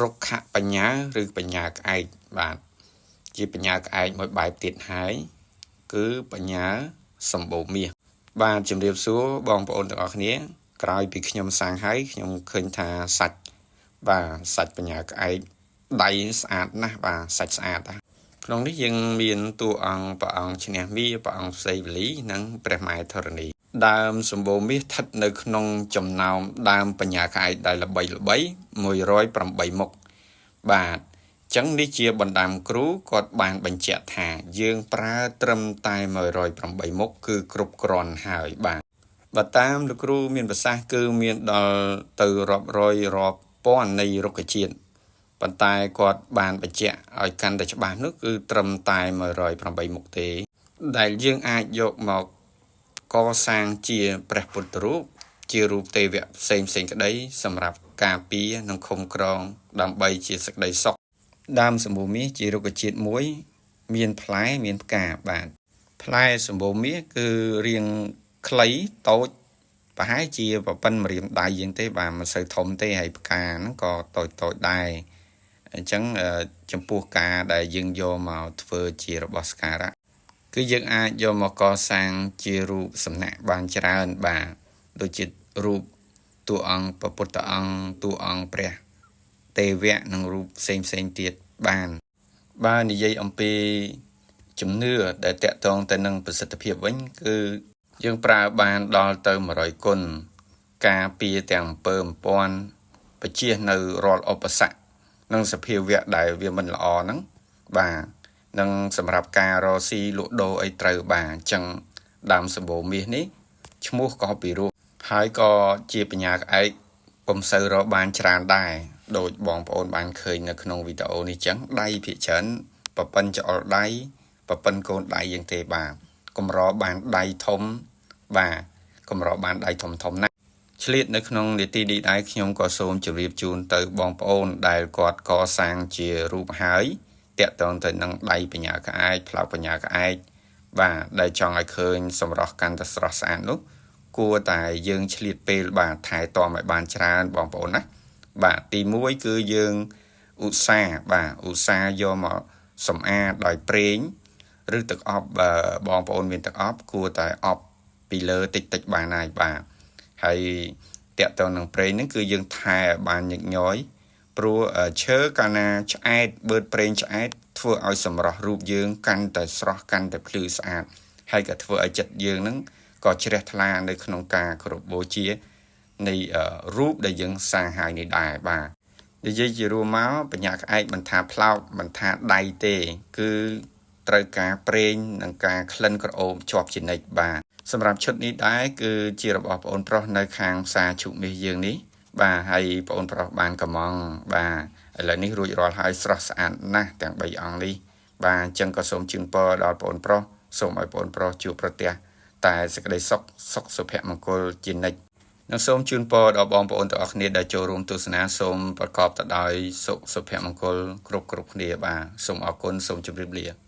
រុក្ខបញ្ញាឬបញ្ញាក្អែកបាទជាបញ្ញាក្អែកមួយបែបទៀតហើយគឺបញ្ញាសម្បូរមាសបាទជំរាបសួរបងប្អូនទាំងអស់គ្នាក្រោយពីខ្ញុំសាងហើយខ្ញុំឃើញថាសាច់បាទសាច់បញ្ញាក្អែកដៃស្អាតណាស់បាទសាច់ស្អាតណាស់ក្នុងនេះយើងមានតួអង្គព្រះអង្គឈ្នះមាព្រះអង្គផ្សីវលីនិងព្រះម៉ែធរណីដើមសម្បូរមាសស្ថិតនៅក្នុងចំណោមដើមបញ្ញាក្អែកដែលល្បីល្បី108មុខបាទចឹងនេះជាបណ្ដាំគ្រូគាត់បានបញ្ជាក់ថាយើងប្រើត្រឹមតែ108មុខគឺគ្រប់គ្រាន់ហើយបាទបើតាមលោកគ្រូមានប្រសាសន៍គឺមានដល់ទៅរាប់រយរាប់ពាន់នៃរុក្ខជាតិប៉ុន្តែគាត់បានបញ្ជាក់ឲ្យកាន់តែច្បាស់នោះគឺត្រឹមតែ108មុខទេដែលយើងអាចយកមកកសាងជាព្រះពុទ្ធរូបជារូបទេវៈផ្សេងផ្សេងក្តីសម្រាប់ការពារនិងឃុំក្រងដើម្បីជាសេចក្តីសុខដើមសម្បូរមាសជារុក្ខជាតិមួយ មានផ្លែមានផ្កាបាទផ្លែសម្បូរមាសគឺរាងខ្លីតូចប្រហែលជាប្រប៉ិនម្រាមដៃជាងទេបាទមិនសូវធំទេហើយផ្កាហ្នឹងក៏តូចតូចដែរអញ្ចឹងចំពោះការដែលយើងយកមកធ្វើជារបស់សក្ការៈគឺយើងអាចយកមកកសាងជារូបសំណាកបានច្រើនបាទដូចជារូបតួអង្គព្រះពុទ្ធអង្គតួអង្គព្រះទេវៈនិងរូបផ្សេងផ្សេងទៀតបានបើនិយាយអំពីជំនឿដែលតកតងទៅនឹងប្រសិទ្ធភាពវិញគឺយើងប្រើបានដល់ទៅ100គុណការពារទាំងអំពើអំព័ន្ធបជានៅរាល់ឧបសគ្គនិងសភាវៈដែលវាមិនល្អហ្នឹងបាទនិងសម្រាប់ការរកស៊ីលក់ដូរអីត្រូវបាទអញ្ចឹងដើមសម្បូរមាសនេះឈ្មោះក៏ពីរោះហើយក៏ជាបញ្ញាក្អែកពុំសូវរកបានច្រើនដែរដោយបងប្អូនបានឃើញនៅក្នុងវីដេអូនេះចឹងដៃភាគច្រើនប្រប៉ិនច្អល់ដៃប្រប៉ិនកូនដៃយ៉ាងទេបាទកម្របានដៃធំបាទកម្របានដៃធំធំណាស់ឆ្លៀតនៅក្នុងនីតិនេះដែរខ្ញុំក៏សូមជម្រាបជូនទៅបងប្អូនដែលគាត់កសាងជារូបហើយតាក់ទងទៅនឹងដៃបញ្ញាក្អែកផ្លោកបញ្ញាក្អែកបាទដែលចង់ឲ្យឃើញសម្រស់កាន់តែស្រស់ស្អាតនោះគួរតែយើងឆ្លៀតពេលបាទថែទាំឲ្យបានច្រើនបងប្អូនណាបាទទី1គឺយើងឧស្សាហ៍បាទឧស្សាហ៍យកមកសម្អាតដោយប្រេងឬទឹកអប់បងប្អូនមានទឹកអប់គួរតែអប់ពីលើតិចតិចបានហើយបាទហើយតាក់ទងនឹងប្រេងហ្នឹងគឺយើងថែឲ្យបានញឹកញយព្រោះឈើកាលណាឆ្អែតបឺតប្រេងឆ្អែតធ្វើឲ្យសម្រស់រូបយើងកាន់តែស្រស់កាន់តែភ្លឺស្អាតហើយក៏ធ្វើឲ្យចិត្តយើងហ្នឹងក៏ជ្រះថ្លានៅក្នុងការគោរពបូជានៃរូបដែលយើងសាងហើយនេះដែរបាទនិយាយជារួមមកបញ្ញាក្អែកមិនថាផ្លោកមិនថាដៃទេគឺត្រូវការប្រេងនិងការក្លិនក្រអូបជាប់ជានិច្ចបាទសម្រាប់ឈុតនេះដែរគឺជារបស់ប្អូនប្រុសនៅខាងផ្សារឈុកមាសយើងនេះបាទហើយប្អូនប្រុសបានកំងបាទឥឡូវនេះរួចរាល់ហើយស្រស់ស្អាតណាស់ទាំង3អង្គនេះបាទអញ្ចឹងក៏សូមជូនពរដល់ប្អូនប្រុសសូមឲ្យប្អូនប្រុសជួបប្រទះតែសេចក្តីសុខសុខសុភមង្គលជានិច្ចនិងសូមជូនពរដល់បងប្អូនទាំងអស់គ្នាដែលចូលរួមទស្សនាសូមប្រកបទៅដោយសុខសុភមង្គលគ្រប់គ្រប់គ្នាបាទសូមអរគុណសូមជម្រាបលា។